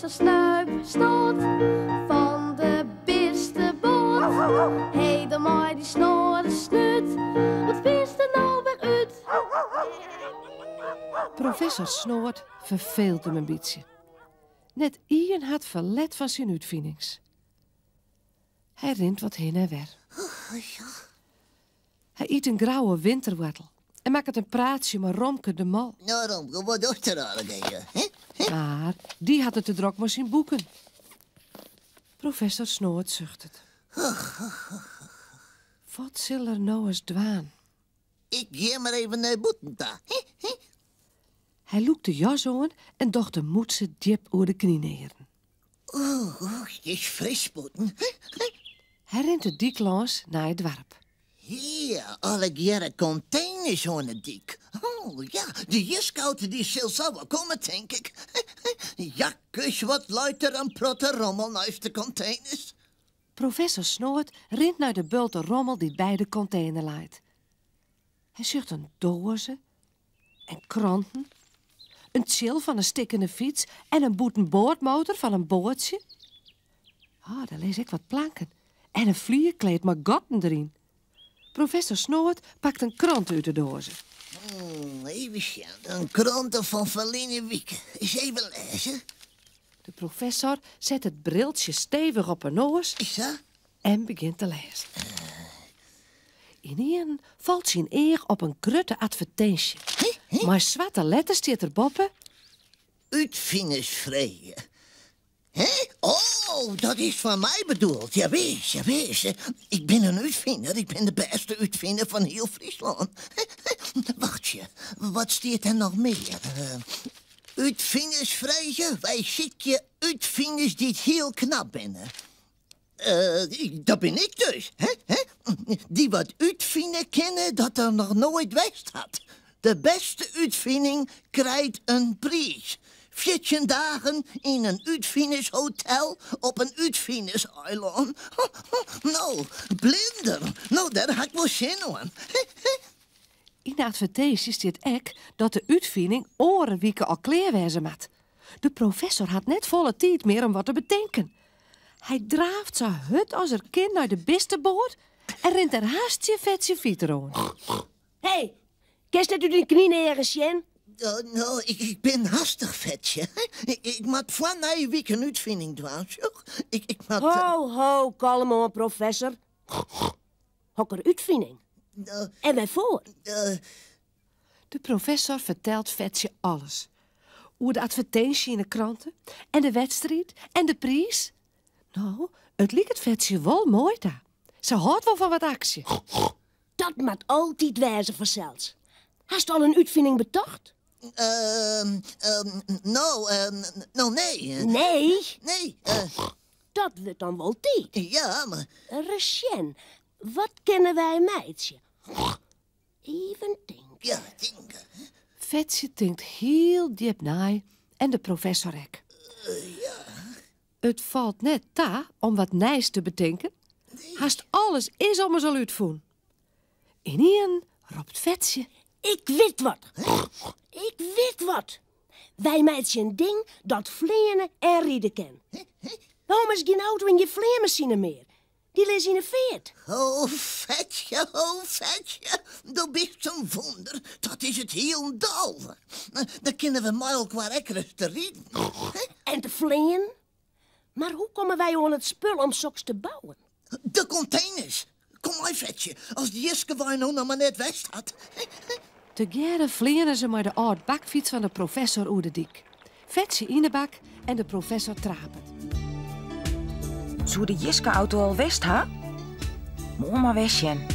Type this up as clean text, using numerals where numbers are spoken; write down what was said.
Professor Snuip Snoot fan de bisteboat. Hé, dan mei dy snoade snút, wat fynst der no wer út? Professor Snoad ferfeelt him in bytsje. Net ien hat ferlet fan syn útfinings. Hy rint wat hinne en wer. Hy yt in grauwe winterwoartel en makket in praatsje mei Romke de Mol. No Romke, wat dochst der allegear? Mar dy hat it te drok mei syn boeken. Professor Snoad suchtet. Wat sil er no ris dwaan? Ik gean mar even nei bûten ta. Hy lûkt de jas oan en docht de mûtse djip oer de kninearen. Oeh, it is fris bûten. Hy rint de dyk lâns nei it doarp. Hier, allegearre konteners oan de dyk. Oh ja, de jiskauto dy sil sa wol komme, tink ik. Jakkus, wat leit der in protte rommel neist de konteners. Professor Snoad rint nei de bulte rommel dy't by de kontener leit. Hy sjocht in doaze en kranten, in tsjil fan in stikkene fyts en in bûtenboardmotor fan in boatsje. Oh, der lizze ek wat planken en in flierkleed mei gatten deryn. Professor Snoad pakt in krante út de doaze. Even sjen, in krante fan ferline wike. Ris even lêze. De professor set it briltsje stevich op 'e noas Is sa? en begjint te lêzen. Ynienen falt syn each op in grutte advertinsje. Mei swarte letters stiet der boppe. Útfiners freegje. Hè? Oh, dat is foar my bedoeld. Jawis, jawis. Ik bin in útfiner. Ik bin de bêste útfiner fan hiel Fryslân. Wachtsje, wat stiet der noch mear? Útfiners freegje? Wy sykje útfiners dy't hiel knap binne. Dat bin ik dus, hè? Hè? Dy wat útfine kinne dat der noch noait west hat. De bêste útfining krijt in priis. 14 dagen yn in útfinershotel op in útfinerseilân. No, blinder. No, dêr ha ik wol sin oan. Yn de advertinsje stiet ek dat de útfining oare wike al klear wêze moat. De professor hat net folle tiid mear om wat te betinken. Hy draaft sa hurd as er kin nei de bisteboat en rint der hast tsjin Fetsje Fiter oan. Hé, kinst net út dyn knyneagen sjen? No, ik bin hastich, Fetsje. Ik moat foar nije wike in útfining dwaan, sjoch. Ik moat... Ho, ho, kalm oan, professor. Hokker útfining? En wêrfoar? De professor fertelt Fetsje alles. Oer de advertinsje yn 'e krante en de wedstriid en de priis. No, it liket Fetsje wol moai ta. Se hâldt wol fan wat aksje. Dat moat altyd wêze fansels. Hast al in útfining betocht? No, no nee. Nee? Nee. Dat wurdt dan wol tiid. Ja, mar... Ris sjen, wat kinne wy meitsje? Even tinke. Ja, tinke. Fetsje tinkt hiel djip nei en de professor ek. Ja. It falt net ta om wat nijs te betinken. Hast alles is ommers al útfûn. Ynienen ropt Fetsje. Ik wit wat. Ik wit wat. Wy meitsje in ding dat fleane en ride kin. Waarom is gjin auto en gjin fleanmasine mear? Dy lizze yn 'e feart. O, Fetsje, o, Fetsje, do bist in wûnder. Dat is it hielendal. Dan kinne we mei elkoar ek ris te riden. En te fleanen. Mar hoe komme wy oan it spul om soks te bouwen? De konteners. Kom mei, Fetsje, as de jiskewein no noch mar net west hat. Tegearre fleane se mei de âld bakfyts fan de professor oer de dyk. Fetsje yn 'e bak en de professor trapet. Soe de jiske-auto al west ha? Moarn mar wer sjen.